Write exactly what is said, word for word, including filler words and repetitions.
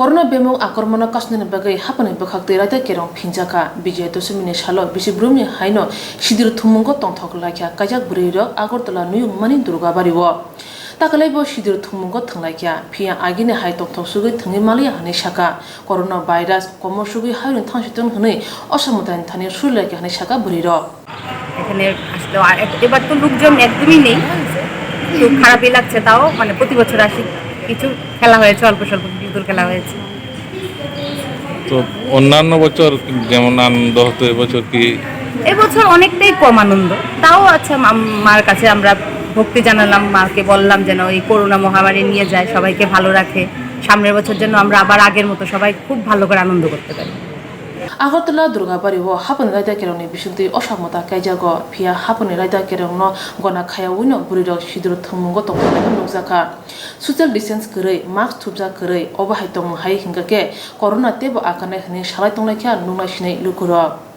Corona bemuk akormono kasnani bagwi haphangni bwkhaktwi raida kerong phinjakha. Bijoya Dosomini salo bisi brumni haino sidir thumungo tongthok laikha kaijak bwrwirok Agartala Nuyungmani Durgabari-o. Takalaibo sidir thumungo thwnglaikha, phiya agini hai tongthok sugwi thwngwi manliya hwnwi sakha. Corona virus komor sugwi hayungni thangsi tong hwnwi osamwtai thani surilaikha hwnwi sakha bwrwirok. এখানে আসতে আর এক- এবার তো লোকজন একদমই নেই, তো খারাপই লাগছে। তাও মানে প্রতি বছর আসি, কিছু খেলা হয়েছে, অল্প স্বল্প কিছু দূর খেলা হয়েছে। তো অন্যান্য বছর যেমন আনন্দ হতো, এবছর কি? এবছর অনেকটাই কম আনন্দ। তাও আচ্ছা, মা- মার কাছে আমরা ভক্তি জানালাম, মাকে বললাম যেন এই করোনা মহামারী নিয়ে যায়, সবাইকে ভালো রাখে, সামনের বছর যেন আমরা আবার আগের মতো সবাই খুব ভালো করে আনন্দ করতে পারি। Agartala Durgabari-o haphangni raida kerongni bisingtwi osamwtai kaijago, phiya haphangni raida kerongno gona khayawino bwrwirok sidir thumungo tongthok nukjakha. Social distance kwrwi, mask thupjak kwrwi, obo hai tongmung hai hwnkhe corona teibo akanai hwnwi salai tonglaikha nuknai sinai lukurok.